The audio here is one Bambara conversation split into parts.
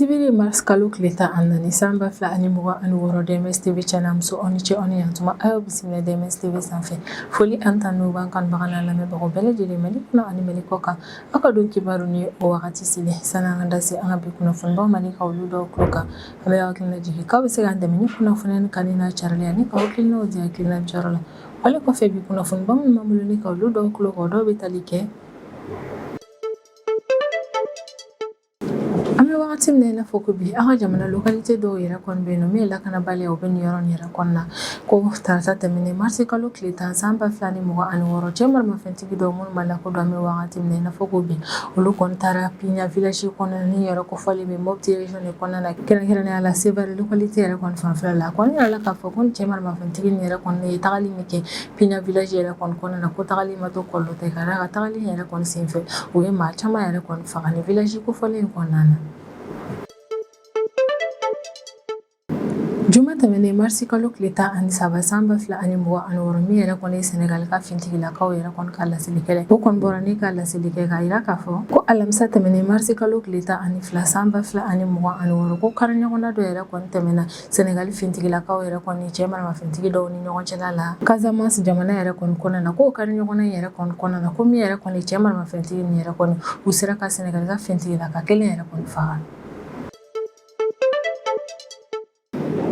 Sibiri mars kalo tile 14 san 2026, DMS TV cɛ muso, aw ni ce, aw ni yantuma. A y'aw bisimila DMS TV sanfɛ. Foli ani tanu b'an kanubaga n'a lamɛnbagaw bɛɛ lajɛlen, Mali kɔnɔ ani Mali kɔ kan. Aw ka don kibaru ni o wagati selen. Sani an ka da se an ka bi kunnafonibaw ma ni ka olu dɔw tulo kan, an bɛ aw hakilina jigin k'aw bɛ se k'an dɛmɛ ni kunnafoniya kanu n'a carili ani k'aw hakilinaw di hakilina jɔyɔrɔ la. Wale kɔfɛ, bi kunnafoniba minnu b'an bolo ni ka olu dɔw tulo kan, o dɔw bɛ tali kɛ: An bɛ wagati min na i n'a fɔ ko bi, an ka jamana localité dɔw yɛrɛ kɔni bɛ yen nɔ min ye lakanabaliya, o bɛ nin yɔrɔ nin yɛrɛ kɔnɔna. Ko tarata tɛmɛnen marisi kalo tile 10 san 2026, cɛ maramafɛntigi dɔw minnu ma lakodɔn an bɛ wagati min na i n'a fɔ ko bi, olu kɔni taara Piɲa village kɔnɔna ni yɔrɔ kofɔlen bɛ Mopti région de kɔnɔna na, kɛrɛnkɛrɛnnenya la Sevare localité yɛrɛ kɔni fanfɛla la. A kɔni yirala k'a fɔ ko cɛ maramafɛntigi nin yɛrɛ kɔni ye tagali min kɛ Piɲa village yɛrɛ kɔni kɔnɔna na, ko tagali ma to kɔlɔlɔ tɛ, ka d'a kan tagali yɛrɛ kɔni senfɛ, u ye maa caman yɛrɛ kɔni faga ni village kofɔlen in kɔnɔna na. Juma tɛmɛnen marisi kalo tile 13 san 2026, min yɛrɛ kɔni ye Senegali ka fintigilakaw yɛrɛ kɔni ka laselikɛla, o kɔni bɔra ni ka laseli kɛ k'a jira k'a fɔ ko alamisa tɛmɛnen marisi kalo tile 12 san 2026, ko kari ɲɔgɔnna dɔ yɛrɛ kɔni tɛmɛna Senegali fintigilakaw yɛrɛ kɔni cɛ maramafɛntigi dɔw ni ɲɔgɔn cɛla la Casamance jamana yɛrɛ kɔni kɔnɔna na. K'o kari ɲɔgɔnna yɛrɛ kɔni kɔnɔna na, ko min yɛrɛ kɔni cɛ maramafɛntigi nin yɛrɛ kɔni, u sera ka Senegali ka fintigilaka kelen yɛrɛ kɔni faga.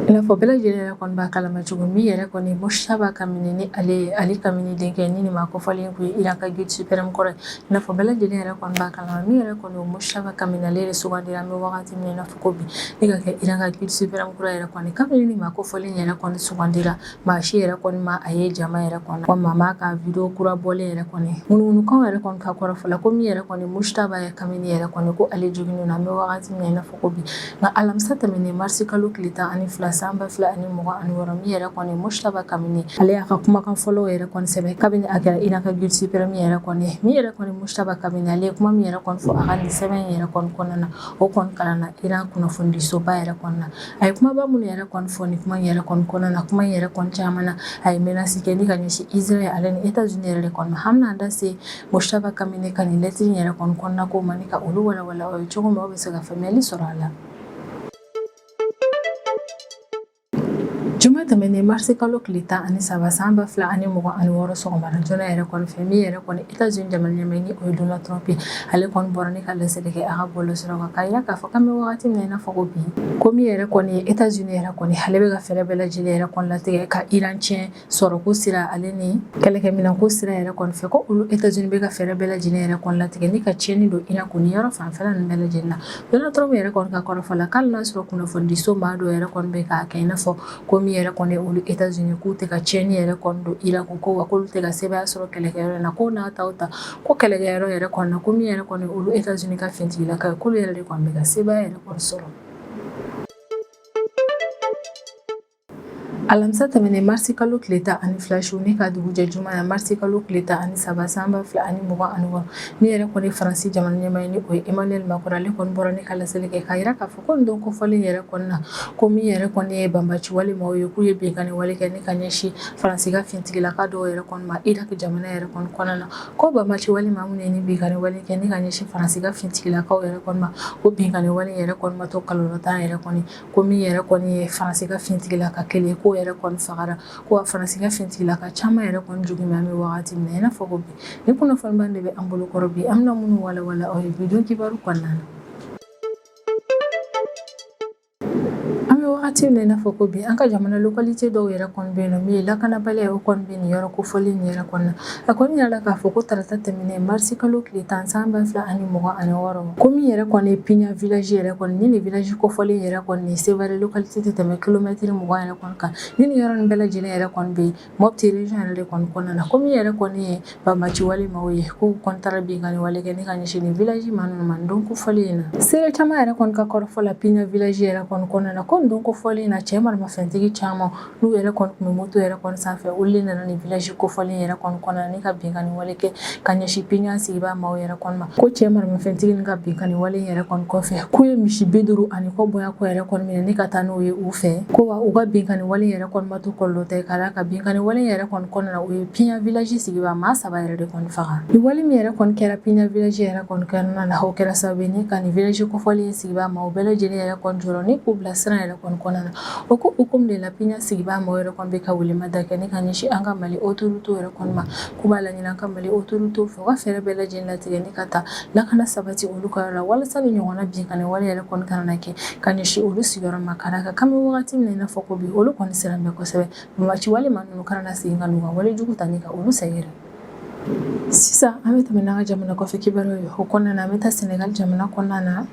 I n'a fɔ bɛɛ lajɛlen yɛrɛ kɔni b'a kalama cogo min yɛrɛ kɔni, Mojtaba Khamenei, ni ale ye Ali Khamenei denkɛ ni nin maa kofɔlen kun ye Iran ka guide suprême kɔrɔ ye. I n'a fɔ bɛɛ lajɛlen yɛrɛ kɔni b'a kalama, min yɛrɛ kɔni Mojtaba Khamenei, ale yɛrɛ sugandira an bɛ wagati min na i n'a fɔ ko bi ni ka kɛ Iran ka guide suprême kura yɛrɛ kɔni. Kabini ni maa kofɔlen yɛrɛ kɔni sugandira, maa si yɛrɛ kɔni ma a ye jama yɛrɛ kɔnɔ, wa maa m'a ka video kura bɔlen yɛrɛ kɔni. Ŋunuŋunukanw yɛrɛ kɔni ka kɔrɔfɔ la ko min yɛrɛ kɔni Mojtaba Khamenei yɛrɛ kɔni, ko ale joginnen don an bɛ wagati min na i n'a fɔ ko bi. Nka alamisa tɛmɛnen marisi kalo tile 12 san 2026, min yɛrɛ kɔni Mojtaba Khamenei, ale y'a ka kumakan fɔlɔ yɛrɛ kɔni sɛbɛn kabini a kɛra Iran ka guide suprême yɛrɛ kɔni ye. Min yɛrɛ kɔni Mojtaba Khamenei, ale ye kuma min yɛrɛ kɔni fɔ a ka nin sɛbɛn yɛrɛ kɔni kɔnɔna na, o kɔni kalanna Iran kunnafonidisoba yɛrɛ kɔnɔna na. A ye kumaba minnu yɛrɛ kɔni fɔ nin kuma in yɛrɛ kɔni kɔnɔna na, kuma in yɛrɛ kɔni caman na, a ye menace kɛ ni ka ɲɛsin Israël ale ni États-Unis yɛrɛ de kɔni ma. An bɛna an da se Mojtaba Khamenei ka nin lɛtiri in yɛrɛ kɔni kɔnɔna ko ma ni ka olu walawala aw ye cogo min aw bɛ se ka faamuyali sɔrɔ a la. Juma tɛmɛnen marisi kalo tile 13 san 2026, sɔgɔmada joona yɛrɛ kɔni fɛ, min yɛrɛ kɔni États-Unis jamana ɲɛmaa ni o ye Donald Trump ye, ale kɔni bɔra ni ka laseli kɛ a ka bɔlɔlɔsiraw kan k'a jira k'a fɔ k'an bɛ wagati min na i n'a fɔ ko bi, ko min yɛrɛ kɔni ye États-Unis yɛrɛ kɔni, ale bɛ ka fɛɛrɛ bɛɛ lajɛlen yɛrɛ kɔni latigɛ ka Iran tiɲɛ sɔrɔko sira ale ni kɛlɛkɛminɛnko sira yɛrɛ kɔni fɛ, ko olu États-Unis bɛ ka fɛɛrɛ bɛɛ lajɛlen yɛrɛ kɔni latigɛ ni ka tiɲɛni don Iran kun ni yɔrɔ fanfɛla ninnu bɛɛ lajɛlen na. Donald Trump yɛrɛ kɔni ka kɔrɔfɔ la, k'ale n'a sɔrɔ kunnafonidiso maa dɔw yɛrɛ kɔni bɛ k'a kɛ i n'a fɔ ko min yɛrɛ kɔni olu États-Unis k'u tɛ ka tiɲɛni yɛrɛ kɔni don Iran kun, ko wa k'olu tɛ ka sebaaya sɔrɔ kɛlɛkɛyɔrɔ in na, ko n'a ta o ta, ko kɛlɛkɛyɔrɔ yɛrɛ kɔni na, ko min yɛrɛ kɔni olu États-Unis ka finitigilakaw ye, k'olu yɛrɛ de kɔni bɛ ka sebaaya yɛrɛ kɔni sɔrɔ. Alamisa tɛmɛnen marisi kalo tile 12 su ni ka dugujɛ juma ya marisi kalo tile 13 san 2026, min yɛrɛ kɔni Faransi jamana ɲɛmaa ye ni o ye Emmanuel Macron, ale kɔni bɔra ni ka laseli kɛ k'a jira k'a fɔ ko nin don kofɔlen yɛrɛ kɔni na, ko min yɛrɛ kɔni ye banbaci wale maaw ye, k'u ye binkanni wale kɛ ni ka ɲɛsin Faransi ka finitigilaka dɔw yɛrɛ kɔni ma Irak jamana yɛrɛ kɔni kɔnɔna na. Ko banbaci wale maa minnu ye ni binkanni wale kɛ ni ka ɲɛsin Faransi ka finitigilakaw yɛrɛ kɔni ma, ko binkanni wale yɛrɛ kɔni ma to kɔlɔlɔ tan yɛrɛ kɔni, ko min yɛrɛ kɔni ye Faransi ka finitigilaka kelen k'o yɛrɛ kɔni fagara, ko wa Faransi ka finitigilaka caman yɛrɛ kɔni jogin bɛ an bɛ wagati min na i n'a fɔ ko bi. Ni kunnafoniba de bɛ an bolo kɔrɔ bi, an bɛna minnu walawala aw ye bi don kibaru kɔnɔna na. An bɛ wagati min na i n'a fɔ ko bi, an ka jamana localité dɔw yɛrɛ kɔni bɛ yen nɔ min ye lakanabaliya, o kɔni bɛ nin yɔrɔ kofɔlen nin yɛrɛ kɔnɔna. A kɔni yirala k'a fɔ ko tarata tɛmɛnen marisi kalo tile 10 san 2026, ko min yɛrɛ kɔni ye Piɲa village yɛrɛ kɔni ni nin village kofɔlen yɛrɛ kɔni Sevare localité tɛ tɛmɛ kilomɛtiri 20 yɛrɛ kɔni kan, ni nin yɔrɔ nin bɛɛ lajɛlen yɛrɛ kɔni bɛ yen Mopti région yɛrɛ de kɔni kɔnɔna na, ko min yɛrɛ kɔni ye banbaci wale maaw ye, k'u kɔni taara binkanni wale kɛ ni ka ɲɛsin nin village maa ninnu ma nin don kofɔlen in na. Seere caman yɛrɛ kɔni ka kɔrɔfɔ la, Piɲa village yɛrɛ kɔni kɔnɔna na, ko nin don kofɔlen kofɔlen na, cɛ maramafɛntigi caman n'u yɛrɛ kɔni tun bɛ moto yɛrɛ kɔni sanfɛ, olu de nana nin village kofɔlen yɛrɛ kɔni kɔnɔna ni ka binkanni wale kɛ ka ɲɛsin Piɲa sigibaa maaw yɛrɛ kɔni ma. Ko cɛ maramafɛntigi nin ka binkanni wale yɛrɛ kɔni kɔfɛ, k'u ye misi 50 ani kɔ bɔya kɔ yɛrɛ kɔni minɛ ni ka taa n'o ye u fɛ. Ko wa u ka binkanni wale yɛrɛ kɔni ma to kɔlɔlɔ tɛ, ka d'a kan binkanni wale yɛrɛ kɔni kɔnɔna na, u ye Piɲa village sigibaa maa saba yɛrɛ de kɔni faga. Nin wale min yɛrɛ kɔni kɛra Piɲa village yɛrɛ kɔni kɔnɔna na, o kɛra sababu ye ni ka nin village kofɔlen sigibaa maaw bɛɛ lajɛlen yɛrɛ kɔni jɔrɔ ni k'u bila siran yɛrɛ kɔni kɔnɔna na. O ko hukumu de la, Piɲa sigibaa maaw yɛrɛ kɔni bɛ ka welemada kɛ ni ka ɲɛsin an ka Mali autorité yɛrɛ kɔni ma, k'u b'a laɲini an ka Mali autorité fɛ, u ka fɛɛrɛ bɛɛ lajɛlen latigɛ ni ka taa lakana sabati olu ka yɔrɔ la, walasa nin ɲɔgɔnna binkanni wale yɛrɛ kɔni kana na kɛ ka ɲɛsin olu sigiyɔrɔ ma, ka d'a kan k'an bɛ wagati min na i n'a fɔ ko bi, olu kɔni siran bɛ kosɛbɛ banbaanci wale maa ninnu kana na segin ka n'u ka wale jugu ta ni ka olu sɛgɛrɛ. Sisan an bɛ tɛmɛ n'an ka jamana kɔfɛ kibaruyaw ye. O kɔnɔna na, an bɛ taa Senegal jamana kɔnɔna na.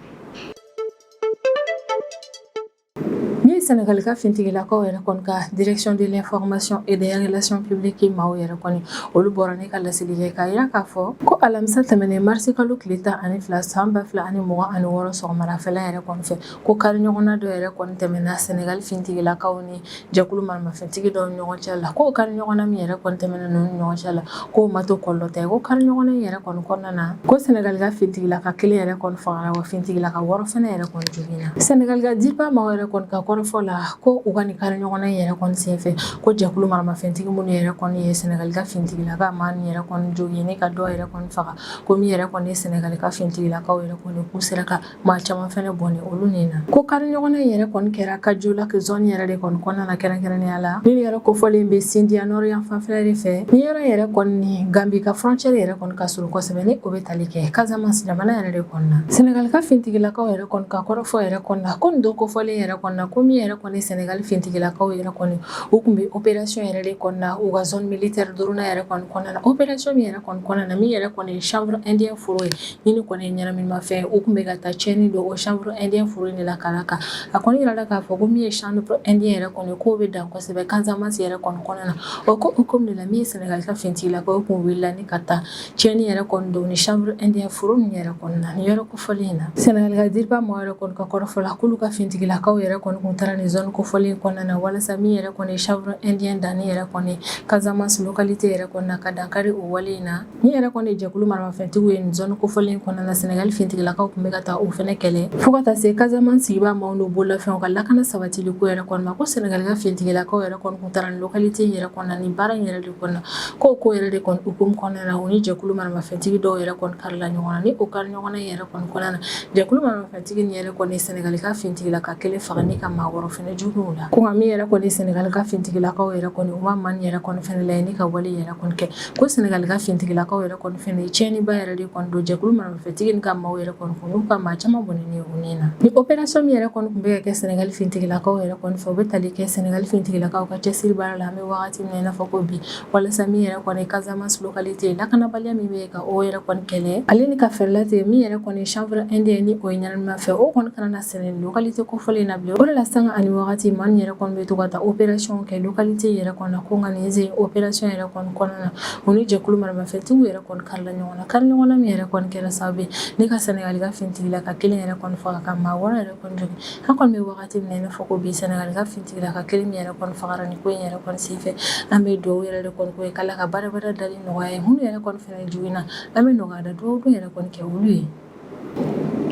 Min ye Senegal ka fintigilakaw yɛrɛ kɔni ka direction de l'information et des relations publiques maaw yɛrɛ kɔni, olu bɔra ni ka laseli kɛ k'a jira k'a fɔ ko alamisa tɛmɛnen marisi kalo tile 12 san 2026 sɔgɔmadafɛla yɛrɛ kɔni fɛ, ko kari ɲɔgɔnna dɔ yɛrɛ kɔni tɛmɛna Senegal fintigilakaw ni jɛkulu maramafɛntigi dɔw ni ɲɔgɔn cɛ la. K'o kari ɲɔgɔnna min yɛrɛ kɔni tɛmɛna ninnu ni ɲɔgɔn cɛ la, k'o ma to kɔlɔlɔ tɛ. Ko kari ɲɔgɔnna in yɛrɛ kɔni kɔnɔna na, ko Senegal ka fintigilaka kelen yɛrɛ kɔni fagara, wa fintigilaka 6 fana yɛrɛ kɔni joginna. Senegal ka DIRPA maaw yɛrɛ kɔni ka kɔrɔfɔ la, ko u ka nin kari ɲɔgɔnna in yɛrɛ kɔni senfɛ, ko jɛkulu maramafɛntigi minnu yɛrɛ kɔni ye Senegal ka fintigilaka maa ninnu yɛrɛ kɔni jogin ni ka dɔw yɛrɛ kɔni faga, ko min yɛrɛ kɔni ye Senegal ka fintigilakaw yɛrɛ kɔni, k'u sera ka maa caman fɛnɛ bɔnɛ olu ni na. Ko kari ɲɔgɔnna in yɛrɛ kɔni kɛra Kaolack zone yɛrɛ de kɔni kɔnɔna na, kɛrɛnkɛrɛnnenya la ni yɛrɛ kofɔlen bɛ Sindia nord yan fanfɛla de fɛ. Ni yɔrɔ yɛrɛ kɔni ni Gambie ka frontière yɛrɛ kɔni ka surun kosɛbɛ, ni o bɛ tali kɛ Casamance jamana yɛrɛ de kɔni na. Senegal ka fintigilakaw yɛrɛ kɔni ka kɔrɔfɔ yɛrɛ kɔni na, ko nin don kofɔlen yɛrɛ kɔni na, ko min yɛrɛ kɔni Senegal fintigilakaw yɛrɛ kɔni, u tun bɛ opération yɛrɛ de kɔni na u ka zone militaire duurunan yɛrɛ kɔni kɔnɔna na, opération min yɛrɛ kɔni kɔnɔna na, min yɛrɛ kɔni ye chanvre indien foro ye, ni nin kɔni ye ɲɛnaminimafɛn, u tun bɛ ka taa tiɲɛni don o chanvre indien foro in de la. Ka d'a kan a kɔni yirala k'a fɔ ko min ye chanvre indien yɛrɛ kɔni, k'o bɛ dan kosɛbɛ Casamance yɛrɛ kɔni kɔnɔna na. O ko hukumu de la, min ye Senegal ka finitigilakaw kun wulila ni ka taa tiɲɛni yɛrɛ kɔni don ni chanvre indien foro ninnu yɛrɛ kɔni na, nin yɔrɔ kofɔlen in na. Senegal ka DIRPA maaw yɛrɛ kɔni ka kɔrɔfɔ la, k'olu ka finitigilakaw yɛrɛ kɔni kun taara nin zone kofɔlen in kɔnɔna na, walasa min yɛrɛ kɔni ye chanvre indien danni yɛrɛ kɔni Casamance localité yɛrɛ kɔni na, ka dankari o wale in na. Ni yɛrɛ kɔni jɛkulu maramafɛntigiw ye nin zone kofɔlen kɔnɔna na, Senegal finitigilakaw tun bɛ ka taa o fɛnɛ kɛlɛ, fo ka taa se Casamance sigibaa maaw n'u bololafɛnw ka lakana sabatili ko yɛrɛ kɔni ma. Ko Senegal ka finitigilakaw yɛrɛ kɔni kun taara nin localité in yɛrɛ kɔnɔna, nin baara in yɛrɛ de kɔnɔna. K'o ko yɛrɛ de kɔni hukumu kɔnɔna na, u ni jɛkulu maramafɛntigi dɔw yɛrɛ kɔni karila ɲɔgɔn na. Ni o kari ɲɔgɔnna in yɛrɛ kɔni kɔnɔna na, jɛkulu maramafɛntigi nin yɛrɛ kɔni Senegal ka finitigilaka kelen faga ni ka maa 6 fɛnɛ jogin u la. Ko nka min yɛrɛ kɔni Senegal ka finitigilakaw yɛrɛ kɔni, u ma maa nin yɛrɛ kɔni fɛnɛ laɲini ka wale yɛrɛ kɔni kɛ. Ko Senegal ka finitigilakaw yɛrɛ kɔni fɛnɛ ye tiɲɛniba yɛrɛ de kɔni don jɛkulu maramafɛntigi nin ka maaw yɛrɛ kɔni kun, n'u ka maa caman bɔnɛnen u ni na. Ni opération min yɛrɛ kɔni tun bɛ ka kɛ Senegal finitigilakaw yɛrɛ kɔni fɛ, o bɛ tali kɛ Senegal finitigilakaw ka cɛsiri baara la an bɛ wagati min na i n'a fɔ ko bi, walasa min yɛrɛ kɔni Casamance localité lakanabaliya min bɛ ka o yɛrɛ kɔni kɛlɛ, ale ni ka fɛɛrɛ latigɛ min yɛrɛ kɔni chanvre indien ni o ye ɲɛnaminimafɛn, o kɔni kana na sɛnɛ localité kofɔlen na bilen. O de la, sanga ani wagati, maa nin yɛrɛ kɔni bɛ to ka taa opération kɛ localité yɛrɛ kɔnɔ na. Ko nka nin sen opération yɛrɛ kɔni kɔnɔna na, u ni jɛkulu maramafɛntigiw yɛrɛ kɔni karila ɲɔgɔn na, kari ɲɔgɔn na min yɛrɛ kɔni kɛra sababu ye ni ka Senegal ka finitigilaka kelen yɛrɛ kɔni faga, ka maa 6 yɛrɛ kɔni jogin. An kɔni bɛ wagati min na i n'a fɔ ko bi, Senegal ka finitigilaka kelen min yɛrɛ kɔni fagara nin ko in yɛrɛ kɔni senfɛ, an bɛ dugawu yɛrɛ de kɔni k'o ye k'Ala ka barabara dali nɔgɔya ye. Minnu yɛrɛ kɔni fɛnɛ joginna, an bɛ nɔgɔya da dugawu don yɛrɛ kɔni kɛ olu ye.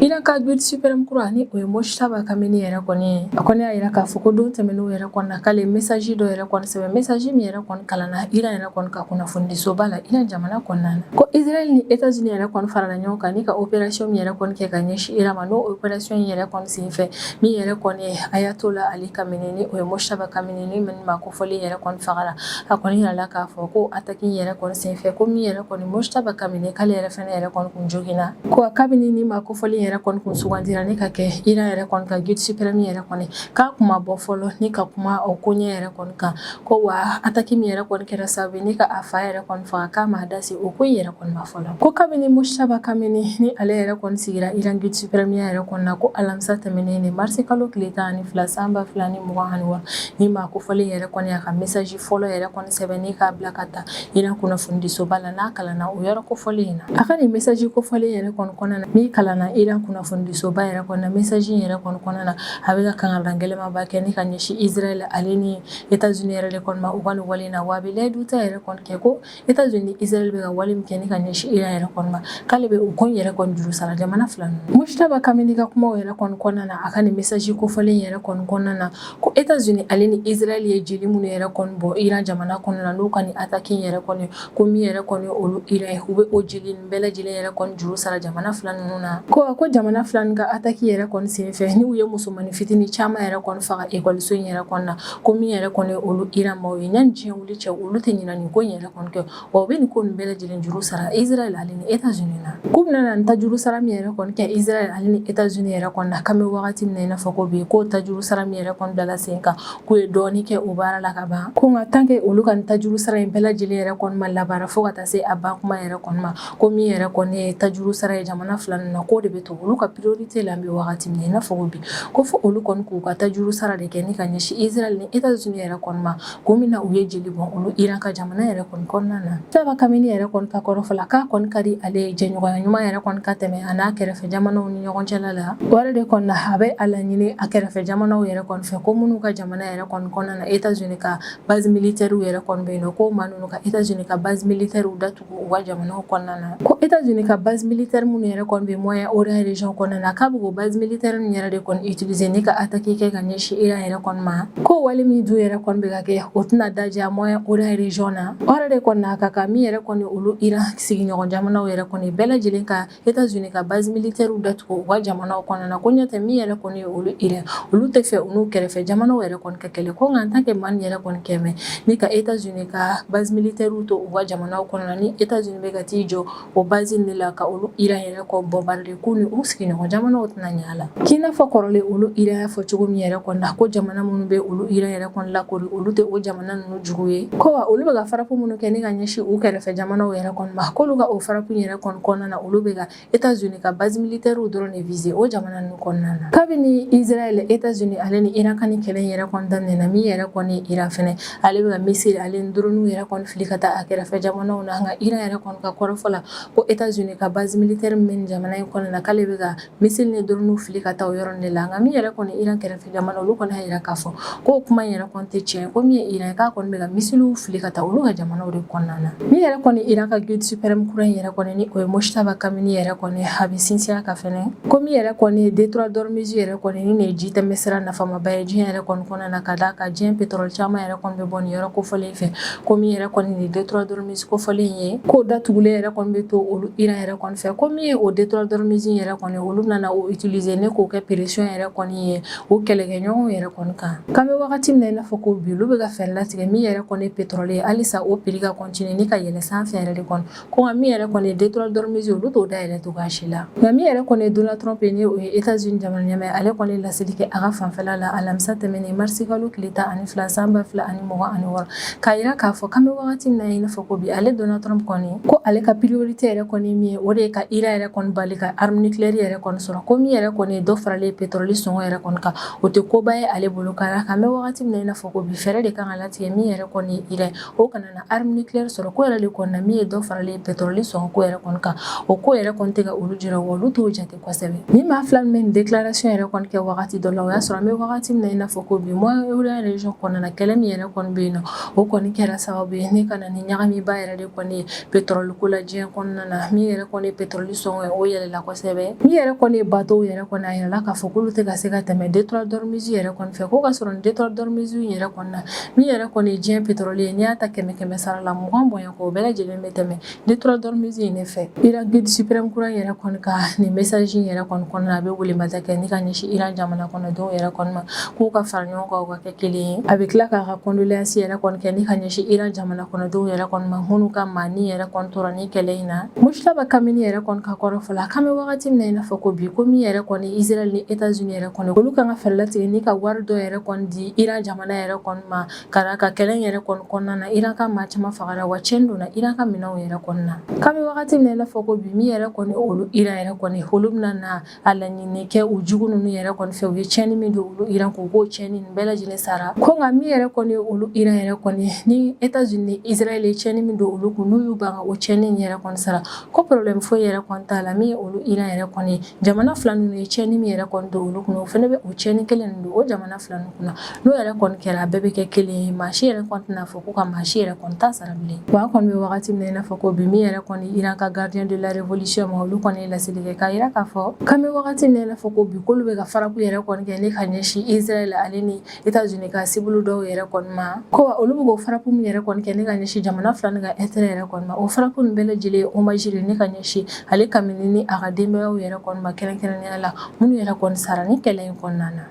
Iran ka guide suprême kura, ni o ye Mojtaba Khamenei yɛrɛ kɔni ye, a kɔni y'a jira k'a fɔ ko don tɛmɛnenw yɛrɛ kɔni na, k'ale message dɔ yɛrɛ kɔni sɛbɛn, message min yɛrɛ kɔni kalanna Iran yɛrɛ kɔni ka kunnafonidisoba la Iran jamana kɔnɔna na, ko Israël ni États-Unis yɛrɛ kɔni farala ɲɔgɔn kan ni ka opération min yɛrɛ kɔni kɛ ka ɲɛsin Iran ma, n'o opération in yɛrɛ kɔni senfɛ, min yɛrɛ kɔni ye Ayatollah Ali Khamenei, ni o ye Mojtaba Khamenei, ni min maa kofɔlen yɛrɛ kɔni fagara. A kɔni yirala k'a fɔ ko attaque in yɛrɛ kɔni senfɛ, ko min yɛrɛ kɔni Mojtaba Khamenei, k'ale yɛrɛ fɛnɛ yɛrɛ kɔni kun joginna. Ko kabini ni maa kofɔlen yɛrɛ kɔni kun sugandira ni ka kɛ Iran yɛrɛ kɔni ka guide suprême yɛrɛ kɔni, k'a kun ma bɔ fɔlɔ ni ka kuma o koɲɛ yɛrɛ kɔni kan. Ko wa attaque min yɛrɛ kɔni kɛra sababu ye ni ka a fa yɛrɛ kɔni faga, k'a ma da se o ko in yɛrɛ kɔni ma fɔlɔ. Ko kabini Mojtaba Khamenei ni ale yɛrɛ kɔni sigira Iran guide suprême yɛrɛ kɔni na, ko alamisa tɛmɛnen ni marisi kalo tile 12 san 2026, ni maa kofɔlen yɛrɛ kɔni y'a ka message fɔlɔ yɛrɛ kɔni sɛbɛn ni k'a bila ka taa Iran kunnafonidisoba la, n'a kalanna o yɔrɔ kofɔlen in na. A ka nin message kofɔlen yɛrɛ kɔni kɔnɔna na, min kalanna Iran kunnafonidisoba yɛrɛ kɔnɔ na, message in yɛrɛ kɔni kɔnɔna na, a bɛ ka kangarida gɛlɛnmanba kɛ ni ka ɲɛsin Israël ale ni États-Unis yɛrɛ de kɔni ma u ka nin wale in na. Wa a bɛ layidu ta yɛrɛ kɔni kɛ ko États-Unis ni Israël bɛ ka wale min kɛ ni ka ɲɛsin Iran yɛrɛ kɔni ma, k'ale bɛ u ko in yɛrɛ kɔni juru sara jamana fila ninnu. Mojtaba Kameni ka kumaw yɛrɛ kɔni kɔnɔna na, a ka nin message kofɔlen yɛrɛ kɔni kɔnɔna na, ko États-Unis ale ni Israël ye jeli minnu yɛrɛ kɔni bɔn Iran jamana kɔnɔna na, n'u ka nin attaque in yɛrɛ kɔni, ko min yɛrɛ kɔni olu Iran ye, u bɛ o jeli nin bɛɛ lajɛlen yɛrɛ kɔni juru sara jamana fila ninnu na. Ko jamana fila ninnu ka attaque yɛrɛ kɔni senfɛ, ni u ye musomannin fitinin caman yɛrɛ kɔni faga ekɔliso in yɛrɛ kɔni na, ko min yɛrɛ kɔni olu Iran maaw ye, yanni diɲɛ wuli cɛ, olu tɛ ɲinɛ nin ko in yɛrɛ kɔni kɔ, wa u bɛ nin ko nin bɛɛ lajɛlen juru sara Israël ale ni États-Unis na. K'u bɛna na nin tajuru sara min yɛrɛ kɔni kɛ Israël ale ni États-Unis yɛrɛ kɔni na, k'an bɛ wagati min na i n'a fɔ ko bi, k'o tajuru sara min yɛrɛ kɔni bilala sen kan, k'u ye dɔɔnin kɛ o baara la ka ban, ko nka tant que olu ka nin tajuru sara in bɛɛ lajɛlen yɛrɛ kɔni ma labaara fo ka taa se a ban kuma yɛrɛ kɔni ma, ko min yɛrɛ kɔni ye tajuru sara ye jamana fila ninnu na, k'o de bɛ to olu ka priorité la an bɛ wagati min na i n'a fɔ ko bi, ko fo olu kɔni k'u ka tajuru sara de kɛ ni ka ɲɛsin Israël ni États-Unis yɛrɛ kɔni ma, ko min na u ye jeli bɔn olu Iran ka jamana yɛrɛ kɔni kɔnɔna na. Mojtaba Kameni yɛrɛ kɔni ka kɔrɔfɔ la, k'a kɔni ka di ale ye jɛɲɔgɔnya ɲuman yɛrɛ kɔni ka tɛmɛ a n'a kɛrɛfɛ jamanaw ni ɲɔgɔn cɛla la. O yɛrɛ de kɔni na, a bɛ a laɲini a kɛrɛfɛ jamanaw yɛrɛ kɔni fɛ, ko minnu ka jamana yɛrɛ kɔni kɔnɔna na États-Unis ka base militaire yɛrɛ kɔni bɛ yen nɔ, ko maa ninnu ka États-Unis ka base militaire datugu u ka jamanaw kɔnɔna na. Ko États-Unis ka base militaire minnu yɛrɛ kɔni bɛ Moyen-Orient région kɔnɔna na, k'a bɛ k'o base militaire ninnu yɛrɛ de kɔni utiliser ni ka attaque kɛ ka ɲɛsin Iran yɛrɛ kɔni ma, ko wale min dun yɛrɛ kɔni bɛ ka kɛ, o tɛna daja Moyen-Orient région na. O yɛrɛ de kɔni na, ka kan min yɛrɛ kɔni olu Iran sigiɲɔgɔn jamanaw yɛrɛ kɔni bɛɛ lajɛlen ka États-Unis ka base militaire datugu u ka jamanaw kɔnɔna na, ko ɲɛ tɛ min yɛrɛ kɔni ye olu Iran, olu tɛ fɛ u n'u kɛrɛfɛ jamanaw yɛrɛ kɔni ka kɛlɛ, ko nka en tant que maa nin yɛrɛ kɔni kɛmɛ ni ka États-Unis ka base militaire to u ka jamanaw kɔnɔna na, ni États-Unis bɛ ka t'i jɔ o base de la ka olu Iran yɛrɛ kɔ bombarder, k'u ni u sigiɲɔgɔn jamanaw tɛna ɲɛ a la. K'i n'a fɔ kɔrɔlen olu Iran y'a fɔ cogo min yɛrɛ kɔni na, ko jamana minnu bɛ olu Iran yɛrɛ kɔni lakori, olu tɛ o jamana ninnu jugu ye, ko wa olu bɛ ka frappe minnu kɛ ni ka ɲɛsin u kɛrɛfɛ jamanaw yɛrɛ kɔni ma, k'olu ka o frappe yɛrɛ kɔni kɔnɔna na, olu bɛ ka États-Unis ka base militaire dɔrɔn de viser o jamana ninnu kɔnɔna na. Kabini Israël, États-Unis ale ni Iran ka nin kɛlɛ in yɛrɛ kɔni daminɛna, min yɛrɛ kɔni Iran fɛnɛ, ale bɛ ka missile ale ni drone yɛrɛ kɔni fili ka taa a kɛrɛfɛ jamanaw na. Nka Iran yɛrɛ kɔni ka kɔrɔfɔ la, ko États-Unis ka base militaire min bɛ nin jamana in kɔnɔna na, k'ale bɛ ka missile ni drone fili ka taa o yɔrɔ de la. Nka min yɛrɛ kɔni Iran kɛrɛfɛ jamana, olu kɔni y'a jira k'a fɔ k'o kuma in yɛrɛ kɔni tɛ tiɲɛ, ko min ye Iran, k'a kɔni bɛ ka missilew fili ka taa olu ka jamanaw de kɔnɔna na. Min yɛrɛ kɔni Iran ka guide suprême kura in yɛrɛ kɔni, ni o ye Mojtaba Kameni yɛrɛ kɔni, a bɛ sinsin a kan fɛnɛ, ko min yɛrɛ kɔni ye détroit d'Ormuz yɛrɛ kɔni, ni nin ye ji tɛmɛ sira nafamaba ye diɲɛ yɛrɛ kɔni kɔnɔna na, ka d'a kan diɲɛ pétrole caman yɛrɛ kɔni bɛ bɔ nin yɔrɔ kofɔlen fɛ, ko min yɛrɛ kɔni nin détroit d'Ormuz kofɔlen ye, k'o datugulen yɛrɛ kɔni bɛ to olu Iran yɛrɛ kɔni fɛ, ko min ye o détroit d'Ormuz yɛrɛ kɔni, olu nana o utiliser ne k'o kɛ pression yɛrɛ kɔni ye o kɛlɛkɛɲɔgɔnw yɛrɛ kɔni kan. K'an bɛ wagati min na i n'a fɔ ko bi, olu bɛ ka fɛɛrɛ latigɛ min yɛrɛ kɔni ye pétrole ye, halisa o prix ka continuer ni ka yɛlɛ sanfɛ yɛrɛ de kɔni, ko nka min yɛrɛ kɔni ye détroit d'Ormuz, olu t'o dayɛlɛ cogoya si la. Nka min yɛrɛ kɔni ye Donald Trump ye, ni o ye États-Unis jamana ɲɛmaa ye, ale kɔni laseli kɛ a ka fanfɛla la alamisa tɛmɛnen marisi kalo tile 12 san 2026, k'a jira k'a fɔ k'an bɛ wagati min na i n'a fɔ ko bi, ale Donald Trump kɔni ko ale ka priorité yɛrɛ kɔni min ye, o de ye ka Iran yɛrɛ kɔni bali ka arme nucléaire yɛrɛ kɔni sɔrɔ, ko min yɛrɛ kɔni ye dɔ faralen pétrole sɔngɔ yɛrɛ kɔni kan, o tɛ koba ye ale bolo, ka d'a kan an bɛ wagati min na i n'a fɔ ko bi, fɛɛrɛ de kan ka latigɛ min yɛrɛ kɔni ye Iran o kana na arme nucléaire sɔrɔ, ko yɛrɛ de kɔni na min ye dɔ faralen pétrole sɔngɔ ko yɛrɛ kɔni kan, o ko yɛrɛ kɔni tɛ ka olu jɔrɔ, wa olu t'o jate kosɛbɛ. Ni maa fila min bɛ nin déclaration yɛrɛ kɔni kɛ wagati dɔ la, o y'a sɔrɔ an bɛ wagati min na i n'a fɔ ko bi, Moyen-Orient région kɔnɔna na, kɛlɛ min yɛrɛ kɔni bɛ yen nɔ, o kɔni kɛra sababu ye ni ka na ni ɲagamiba yɛrɛ de kɔni ye pétrole ko la diɲɛ kɔnɔna na. Min yɛrɛ kɔni ye pétrole sɔngɔ ye, o yɛlɛla kosɛbɛ. Min yɛrɛ kɔni ye bateau yɛrɛ kɔni, a yirala k'a fɔ k'olu tɛ ka se ka tɛmɛ détroit d'Ormuz yɛrɛ kɔni fɛ, ko ka sɔrɔ nin détroit d'Ormuz yɛrɛ kɔni na, min yɛrɛ kɔni ye diɲɛ pétrole ye, n'i y'a ta kɛmɛ kɛmɛ sara la 20 bɔɲɛ kɔ, o bɛɛ lajɛlen bɛ tɛmɛ détroit d'Ormuz in de fɛ. Iran guide suprême kura yɛrɛ kɔni ka nin message in yɛrɛ kɔni kɔnɔna, a bɛ welemada kɛ ni ka ɲɛsin Iran jamana kɔnɔdenw yɛrɛ kɔni ma, k'u ka fara ɲɔgɔn kan, u ka kɛ kelen ye. A bɛ tila k'a ka condoléance yɛrɛ kɔni kɛ ni ka ɲɛsin Iran jamana kɔnɔdenw yɛrɛ kɔni ma, minnu ka maani yɛrɛ kɔni tora ni kɛlɛ in na. Mojtaba Kameni yɛrɛ kɔni ka kɔrɔfɔ la, k'an bɛ wagati min na i n'a fɔ ko bi, ko min yɛrɛ kɔni Israël ni États-Unis yɛrɛ kɔni, olu kan ka fɛɛrɛ latigɛ ni ka wari dɔ yɛrɛ kɔni di Iran jamana yɛrɛ kɔni ma, ka d'a kan kɛlɛ in yɛrɛ kɔni kɔnɔna na, Iran ka maa caman fagara, wa tiɲɛni donna Iran ka minɛnw yɛrɛ kɔni na. K'an bɛ wagati min na i n'a fɔ ko bi, min yɛrɛ kɔni olu Iran yɛrɛ kɔni, olu bɛna na a laɲini kɛ u jugu ninnu yɛrɛ kɔni fɛ, u ye tiɲɛni min don olu Iran k'u k'o tiɲɛni nin bɛɛ lajɛlen sara. Ko nka min yɛrɛ kɔni olu Iran yɛrɛ kɔni ni États-Unis ni Israël ye tiɲɛni min don olu kun, n'u y'u ban ka o tiɲɛni in yɛrɛ kɔni sara, ko problème foyi yɛrɛ kɔni t'a la. Min ye olu Iran yɛrɛ yɛrɛ kɔni jamana fila ninnu ye tiɲɛni min yɛrɛ kɔni don olu kunna, o fana bɛ o tiɲɛni kelen nin don o jamana fila ninnu kunna. N'o yɛrɛ kɔni kɛra, a bɛɛ bɛ kɛ kelen ye, maa si yɛrɛ kɔni tɛna fɔ ko ka maa si yɛrɛ kɔni ta sara bilen. Wa a kɔni bɛ wagati min na i n'a fɔ ko bi, min yɛrɛ kɔni Iran ka gardien de la révolution ma, olu kɔni ye laseli kɛ k'a jira k'a fɔ k'an bɛ wagati min na i n'a fɔ ko bi, k'olu bɛ ka frappe yɛrɛ kɔni kɛ ni ka ɲɛsin Israël ale ni États-Unis ka cible dɔw yɛrɛ kɔni ma, ko wa olu bɛ k'o frappe min yɛrɛ kɔni kɛ ni ka ɲɛsin jamana fila nin ka intérêt yɛrɛ kɔni ma, o frappe nin bɛɛ lajɛlen ye hommage de ni ka ɲɛsin ale Khamenei ni a ka denbayaw yɛrɛ kɔni ma, kɛrɛnkɛrɛnnenya la minnu yɛrɛ kɔni sara ni kɛlɛ in kɔnɔna na.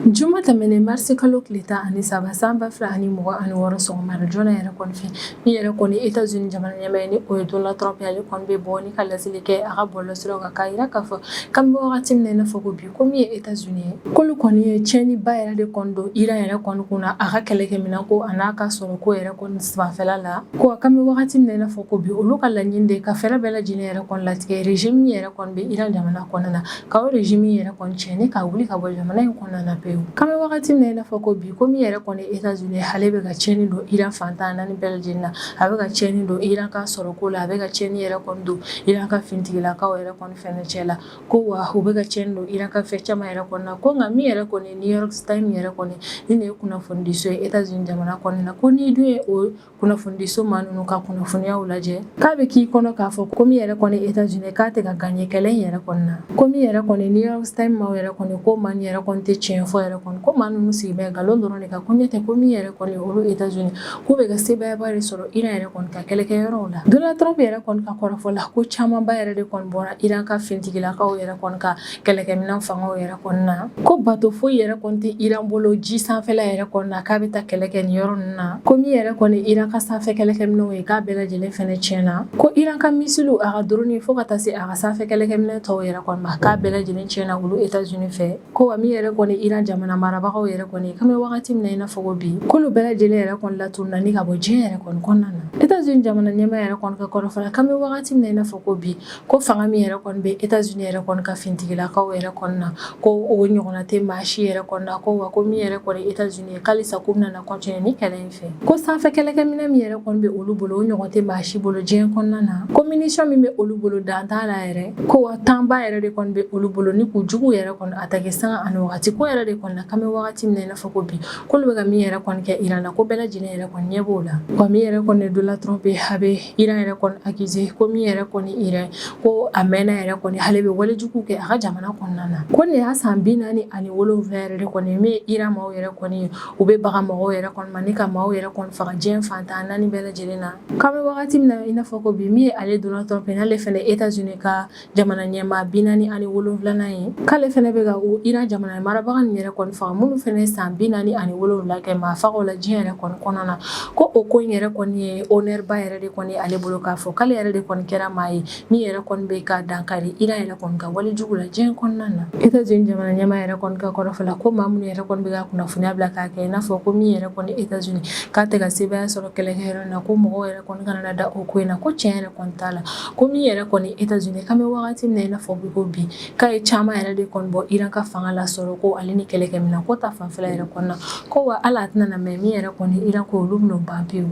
Juma tɛmɛnen marisi kalo tile 13 san 2026 sɔgɔmada joona yɛrɛ kɔni fɛ, min yɛrɛ kɔni États-Unis jamana ɲɛmaa ye, ni o ye Donald Trump ye, ale kɔni bɛ bɔ ni ka laseli kɛ a ka bɔlɔlɔsiraw kan k'a jira k'a fɔ k'an bɛ wagati min na i n'a fɔ ko bi, ko min ye États-Unis ye, k'olu kɔni ye tiɲɛniba yɛrɛ de kɔni don Iran yɛrɛ kɔni kunna, a ka kɛlɛkɛminɛn ko a n'a ka sɔrɔ ko yɛrɛ kɔni fanfɛla la, ko k'an bɛ wagati min na i n'a fɔ ko bi, olu ka laɲini de ka fɛɛrɛ bɛɛ lajɛlen yɛrɛ kɔni latigɛ régime min yɛrɛ kɔni bɛ Iran jamana kɔnɔna na, ka o régime yɛrɛ kɔni cɛ ni ka wuli ka bɔ jamana in kɔnɔna na pewu. K'an bɛ wagati min na i n'a fɔ ko bi, ko min yɛrɛ kɔni États-Unis, ale bɛ ka tiɲɛni don Iran fan 14 bɛɛ lajɛlen na, a bɛ ka tiɲɛni don Iran ka sɔrɔko la, a bɛ ka tiɲɛni yɛrɛ kɔni don Iran ka finitigilakaw yɛrɛ kɔni fɛnɛ cɛ la, ko wa u bɛ ka tiɲɛni don Iran ka fɛn caman yɛrɛ kɔni na. Ko nka min yɛrɛ kɔni New York Times yɛrɛ kɔni, ni nin ye kunnafonidiso ye États-Unis jamana kɔnɔna na, ko n'i dun ye o kunnafonidiso maa ninnu ka kunnafoniyaw lajɛ, k'a bɛ k'i kɔnɔ k'a fɔ ko min yɛrɛ kɔni États-Unis, k'a tɛ ka gagner kɛlɛ in yɛrɛ kɔni na. Ko min yɛrɛ kɔni New York Times maaw yɛrɛ kɔni, ko maa yɛrɛ kɔni tɛ tiɲɛ fɔ yɛrɛ kɔni, ko maa ninnu sigi bɛ nkalon dɔrɔn de kan, ko ɲɛ tɛ ko min yɛrɛ kɔni olu États-Unis k'u bɛ ka sebaayaba de sɔrɔ Iran yɛrɛ kɔni ka kɛlɛkɛyɔrɔw la. Donald Trump yɛrɛ kɔni ka kɔrɔfɔ la, ko camanba yɛrɛ de kɔni bɔra Iran ka finitigilakaw yɛrɛ kɔni ka kɛlɛkɛminɛn fangaw yɛrɛ kɔni na, ko bateau foyi yɛrɛ kɔni tɛ Iran bolo ji sanfɛla yɛrɛ kɔni na k'a bɛ taa kɛlɛ kɛ nin yɔrɔ ninnu na, ko min yɛrɛ kɔni Iran ka sanfɛ kɛlɛkɛminɛnw ye, k'a bɛɛ lajɛlen fɛnɛ tiɲɛna, ko Iran ka missile, a ka drone, fo ka taa se a ka sanfɛ kɛlɛkɛminɛn tɔw yɛrɛ kɔni ma, k'a bɛɛ lajɛlen tiɲɛna olu États-Unis fɛ. Ko wa min yɛrɛ kɔni Iran jamana marabagaw yɛrɛ kɔni, k'an bɛ wagati min na i n'a fɔ ko bi, k'olu bɛɛ lajɛlen yɛrɛ kɔni latununna ni ka bɔ diɲɛ yɛrɛ kɔni kɔnɔna na. États-Unis jamana ɲɛmaa yɛrɛ kɔni ka kɔrɔfɔ la, k'an bɛ wagati min na i n'a fɔ ko bi, ko fanga min yɛrɛ kɔni bɛ États-Unis yɛrɛ kɔni ka finitigilakaw yɛrɛ kɔni na, ko o ɲɔgɔnna tɛ maa si yɛrɛ kɔni na, ko wa ko min yɛrɛ kɔni États-Unis ye, k'alisa k'u bɛna na continuer ni kɛlɛ in fɛ, ko sanfɛ kɛlɛkɛminɛn min yɛrɛ kɔni bɛ olu bolo, o ɲɔgɔn tɛ maa si bolo diɲɛ kɔnɔna na, ko munition min bɛ olu bolo, dan t'a la yɛrɛ, ko wa tanba yɛrɛ de kɔni bɛ olu bolo ni k'u jugu yɛrɛ kɔni attaquer sanga ani wagati. Ko yɛrɛ de kɔni na, k'an bɛ wagati min na i n'a fɔ ko bi, k'olu bɛ ka min yɛrɛ kɔni kɛ Iran na, ko bɛɛ lajɛlen yɛrɛ kɔni ɲɛ b'o la. Wa min yɛrɛ kɔni Donald Trump ye, a bɛ Iran yɛrɛ kɔni accusé ko min yɛrɛ kɔni Iran, ko a mɛnna yɛrɛ kɔni, ale bɛ walejugu kɛ a ka jamana kɔnɔna na, ko nin y'a san 47 yɛrɛ de kɔni min ye Iran maaw yɛrɛ kɔni ye, u bɛ baga mɔgɔw yɛrɛ kɔni ma ni ka maaw yɛrɛ kɔni faga diɲɛ fan 14 bɛɛ lajɛlen na. K'an bɛ wagati min na i n'a fɔ ko bi, min ye ale Donald Trump ye, n'ale fɛnɛ États-Unis ka jamana ɲɛmaa 47nan ye, k'ale fɛnɛ bɛ ka o Iran jamana marabaga nin yɛrɛ kɔni faga, minnu fɛnɛ ye san 47 kɛ maa fagaw la diɲɛ yɛrɛ kɔni kɔnɔna na, ko o ko in yɛrɛ kɔni ye honneur ba yɛrɛ de kɔni ale bolo, k'a fɔ k'ale yɛrɛ de kɔni kɛra maa ye min yɛrɛ kɔni bɛ ka dankari Iran yɛrɛ kɔni ka walejugu la diɲɛ kɔnɔna na. États-Unis jamana ɲɛmaa yɛrɛ kɔni ka kɔrɔfɔ la, ko maa minnu yɛrɛ kɔni bɛ ka kunnafoniya bila k'a kɛ i n'a fɔ ko min yɛrɛ kɔni États-Unis k'a tɛ ka sebaaya sɔrɔ kɛlɛkɛyɔrɔ in na, ko mɔgɔw yɛrɛ kɔni kana na da o ko in na, ko tiɲɛ yɛrɛ kɔni t'a la, ko min yɛrɛ kɔni États-Unis, k'an bɛ wagati min na i n'a fɔ ko bi, k'a ye caman yɛrɛ de kɔni bɔ Iran ka fanga la sɔrɔ ko ale ni kɛlɛkɛminɛn ko ta fanfɛla yɛrɛ kɔni na, ko wa hali a tɛna na mɛn, min yɛrɛ kɔni Iran ko olu bɛn'o ban pewu.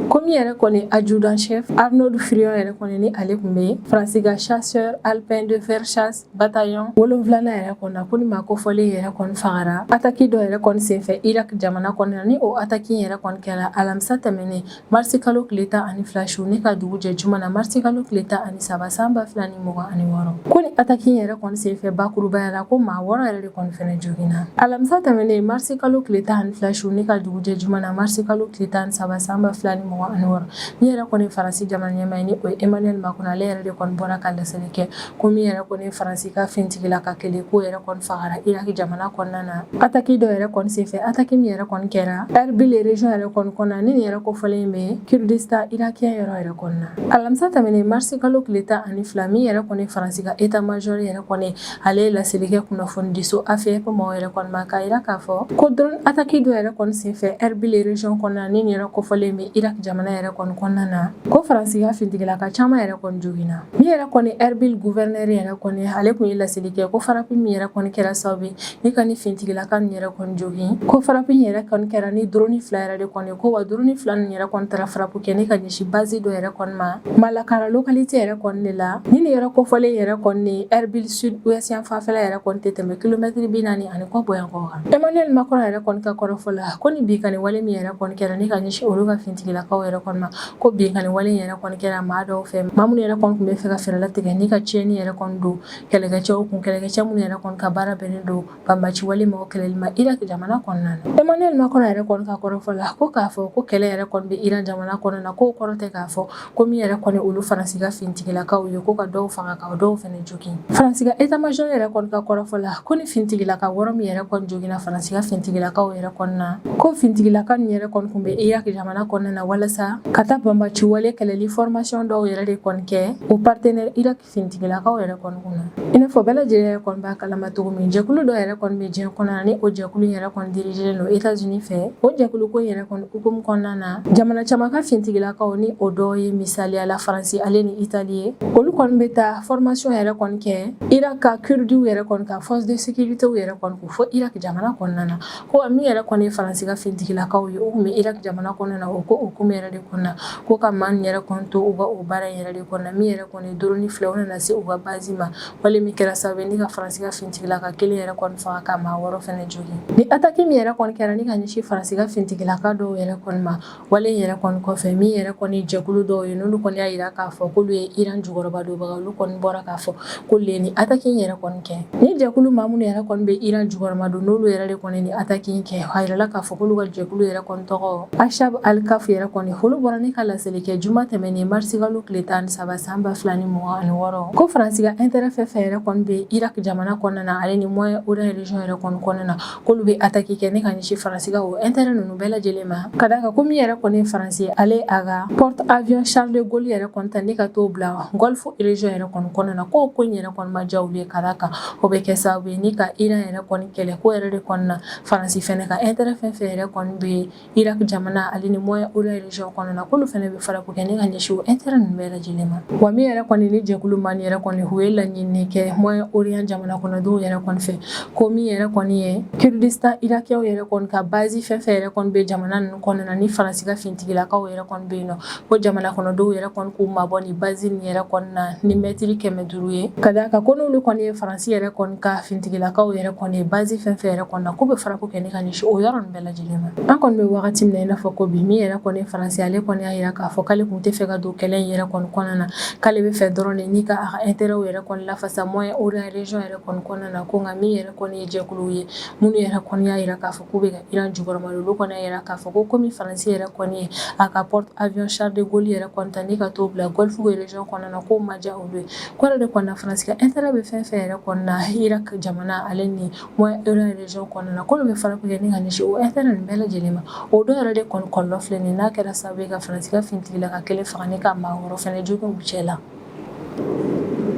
Ko min yɛrɛ kɔni adjudant chef Arnaud Firion yɛrɛ kɔni, ni ale tun bɛ Faransi ka chasseur alpin de fer chasse bataillon 7nan yɛrɛ kɔni na, ko ni maa kofɔlen yɛrɛ kɔni fagara attaque dɔ yɛrɛ kɔni senfɛ Irak jamana kɔnɔna na, ni o attaque yɛrɛ kɔni kɛra alamisa tɛmɛnen marisi kalo tile 12 su ni ka dugu jɛ juma na marisi kalo tile 13 san 2026. Ko ni attaque yɛrɛ kɔni senfɛ, bakurubaya la, ko maa 6 yɛrɛ de kɔni fɛnɛ joginna alamisa tɛmɛnen marisi kalo tile 12 su ni ka dugu jɛ juma na marisi kalo tile 13 san 2026. Min yɛrɛ kɔni Faransi jamana ɲɛmaa ye, ni o ye Emmanuel Macron, ale yɛrɛ de kɔni bɔra ka laseli kɛ ko min yɛrɛ kɔni Faransi ka finitigila ka kelen ko yɛrɛ kɔni fagara Irak jamana kɔnɔna na attaque dɔ yɛrɛ kɔni senfɛ, attaque min yɛrɛ kɔni kɛra Erbil région yɛrɛ kɔni kɔnɔna, ni nin yɛrɛ kofɔlen bɛ Kurdistan irakien yɔrɔ yɛrɛ kɔnɔna. Alamisa tɛmɛnen marisi kalo tile 12, min yɛrɛ kɔni Faransi ka état major yɛrɛ kɔni, ale ye laseli kɛ kunnafonidiso AFP maaw yɛrɛ kɔni ma, k'a jira k'a fɔ ko drone attaque dɔ yɛrɛ kɔni senfɛ Erbil région kɔnɔna, ni nin yɛrɛ kofɔlen bɛ bɛ Irak jamana yɛrɛ kɔni kɔnɔna na, ko Faransi ka finitigilaka caman yɛrɛ kɔni joginna. Min yɛrɛ kɔni Erbil gouverneur yɛrɛ kɔni, ale tun ye laseli kɛ ko frappe min yɛrɛ kɔni kɛra sababu ye ni ka ni finitigilaka ninnu yɛrɛ kɔni jogin, ko frappe in yɛrɛ kɔni kɛra ni drone 2 yɛrɛ de kɔni, ko wa drone 2 ninnu yɛrɛ kɔni taara frappe kɛ ni ka ɲɛsin base dɔ yɛrɛ kɔni ma Malakara localité yɛrɛ kɔni de la. Ni nin yɔrɔ kofɔlen yɛrɛ kɔni ni Erbil sud ouest yan fanfɛla yɛrɛ kɔni tɛ tɛmɛ kilomɛtiri 40 ni kɔ bɔyan kɔ kan. Emmanuel Macron yɛrɛ kɔni ka kɔrɔfɔ la, ko ni binkanni wale min yɛrɛ kɔni kɛra ni ka ɲɛsin olu ka finitigilakaw yɛrɛ kɔni ma, ko binkanni wale yɛrɛ kɔni kɛra maa dɔw fɛ, maa minnu yɛrɛ kɔni tun bɛ fɛ ka fɛɛrɛ latigɛ ni ka tiɲɛni yɛrɛ kɔni don kɛlɛkɛcɛw kun, kɛlɛkɛcɛ minnu yɛrɛ kɔni ka baara bɛnnen don banbaci wale ma kɛlɛli ma Irak jamana kɔnɔna na. Emmanuel Macron yɛrɛ kɔni ka kɔrɔfɔ la, ko k'a fɔ ko kɛlɛ yɛrɛ kɔni bɛ Iran jamana kɔnɔna na, k'o kɔrɔ tɛ k'a fɔ ko min yɛrɛ kɔni olu Faransi ka finitigilakaw ye, ko ka dɔw faga ka dɔw fana jogin. Faransi ka état major yɛrɛ kɔni ka kɔrɔfɔ la, ko ni finitigilaka 6 min yɛrɛ kɔni joginna Faransi ka finitigilakaw yɛrɛ kɔni na, ko finitigilaka ninnu yɛrɛ kɔni tun bɛ Irak jamana kɔnɔna na walasa ka taa banbaci wale kɛlɛli formation dɔw yɛrɛ de kɔni kɛ u partenaire Irak finitigilakaw yɛrɛ kɔni kunna. I n'a fɔ bɛɛ lajɛlen yɛrɛ kɔni b'a kalama cogo min, jɛkulu dɔ yɛrɛ kɔni bɛ diɲɛ kɔnɔna na, ni o jɛkulu yɛrɛ kɔni dirigelen don États-Unis fɛ. O jɛkulu ko yɛrɛ kɔni hukumu kɔnɔna na, jamana caman ka finitigilakaw, ni o dɔw ye misaliya la Faransi ale ni Italie ye, olu kɔni bɛ taa formation yɛrɛ kɔni kɛ Irak ka kurdiw yɛrɛ kɔni ka force de sécurité yɛrɛ kɔni kun fo Irak jamana kɔnɔna na. Ko min yɛrɛ kɔni ye Faransi ka finitigilakaw ye, o tun bɛ Irak jamana kɔnɔna na, o ko hukumu yɛrɛ de kɔnɔna, ko ka maa yɛrɛ kɔni to u ka o baara yɛrɛ de kɔnɔna. Min yɛrɛ kɔni drone 2, o nana se u ka base ma, wale min kɛra sababu ni ka Faransi ka finitigilaka kelen yɛrɛ kɔni faga ka maa 6 fana jogin. Ni attaque min yɛrɛ kɔni kɛra ni ka ɲɛsin Faransi ka finitigilaka dɔw yɛrɛ kɔni ma, wale yɛrɛ kɔni kɔfɛ, min yɛrɛ kɔni jɛkulu dɔw ye, n'olu kɔni y'a jira k'a fɔ k'olu ye Iran jukɔrɔmadonbaga, olu kɔni bɔra k'a fɔ k'olu ye ni attaque in yɛrɛ kɔni kɛ. Ni jɛkulu maa minnu yɛrɛ kɔni bɛ Iran jukɔrɔmadon, n'olu yɛrɛ de kɔni ni attaque in kɛ, a yirala k'a fɔ k'olu ka jɛkulu yɛrɛ kɔni tɔgɔ Ashab al-Kahf yɛrɛ kɔni. Olu bɔra ni ka laseli kɛ juma tɛmɛnen marisikalo tile 13 san 2026, ko Faransi ka intérêt fɛn fɛn yɛrɛ kɔni bɛ Irak jamana kɔnɔna na ale ni Moyen-Orient région yɛrɛ kɔni kɔnɔna na, k'olu bɛ attaque kɛ ni ka ɲɛsin Faransi ka o intérêt ninnu bɛɛ lajɛlen ma, ka d'a kan ko min yɛrɛ kɔni ye Faransi, ale a ka porte avion Charles de Gaulle yɛrɛ kɔni ta ni ka t'o bila Golfe région yɛrɛ kɔni kɔnɔna na, k'o ko in yɛrɛ kɔni ma diya olu ye, ka d'a kan o bɛ kɛ sababu ye ni ka Iran yɛrɛ kɔni kɛlɛ. Ko yɛrɛ de kɔni na, Faransi fɛnɛ ka intérêt fɛn fɛn yɛrɛ kɔni bɛ Irak jamana ale ni Moyen-Orient région kɔnɔna na, k'olu fɛnɛ bɛ frappe kɛ ni ka ɲɛsin o intérêt ninnu bɛɛ lajɛlen ma. Wa min yɛrɛ kɔni ni jɛkulu maa yɛrɛ kɔni, u ye laɲini kɛ Moyen-Orient jamana kɔnɔdenw yɛrɛ kɔni fɛ, ko min yɛrɛ kɔni ye Kurdistan irakiyɛnw yɛrɛ kɔni ka base fɛn fɛn yɛrɛ kɔni bɛ jamana ninnu kɔnɔna na, ni Faransi ka finitigilakaw yɛrɛ kɔni bɛ yen nɔ, ko jamana kɔnɔdenw yɛrɛ kɔni k'u mabɔ ni base nin yɛrɛ kɔni na ni mɛtiri 500 ye, ka d'a kan ko n'olu kɔni ye Faransi yɛrɛ kɔni ka finitigilakaw yɛrɛ kɔni ye base fɛn fɛn yɛrɛ kɔni na, k'u bɛ frappe kɛ ni ka ɲɛsin o yɔrɔ ninnu bɛɛ lajɛlen ma. An kɔni bɛ wagati min na i n'a fɔ ko bi, min yɛrɛ kɔni Faransi, ale kɔni y'a jira k'a fɔ k'ale tun tɛ fɛ ka don kɛlɛ in yɛrɛ kɔni kɔnɔna na, k'ale bɛ fɛ dɔrɔn de ni ka a ka intérêt yɛrɛ kɔni lafasa Moyen-Orient région yɛrɛ kɔni kɔnɔna na. Ko nka min yɛrɛ kɔni ye jɛkuluw ye minnu yɛrɛ kɔni y'a jira k'a fɔ k'u bɛ ka Iran jukɔrɔmadon, olu kɔni y'a jira k'a fɔ ko komi Faransi yɛrɛ kɔni ye a ka porte avion Charles de Gaulle yɛrɛ kɔni ta ni ka t'o bila Golfe région kɔnɔna na, k'o ma diya olu ye. Ko yɛrɛ de kɔni na, Faransi ka intérêt bɛ fɛn fɛn yɛrɛ kɔni na Irak jamana ale ni Moyen-Orient région kɔnɔna na, k'olu bɛ frappe kɛ ni ka ɲɛsin o intérêt ninnu bɛɛ lajɛlen ma. O dɔw yɛrɛ de kɔni kɔlɔlɔ filɛ nin ye, n'a kɛra sababu ye ka Faransi ka finitigilaka kelen faga ni ka maa 6 fɛnɛ jogin u cɛ la.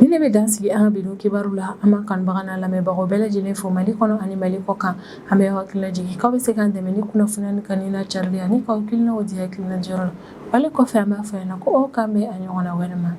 Ni ne bɛ dan sigi an ka bi don kibaru la. An b'an kanubaga n'a lamɛnbagaw bɛɛ lajɛlen fo Mali kɔnɔ ani Mali kɔ kan. An bɛ hakilina jigin k'aw bɛ se k'an dɛmɛ ni kunnafoniya ni kanu n'a carili ani k'aw hakilinaw di hakilina jɔyɔrɔ la. Wale kɔfɛ, an b'a fɔ ɲɛna ko aw k'an bɛn a ɲɔgɔnna wɛrɛ ma.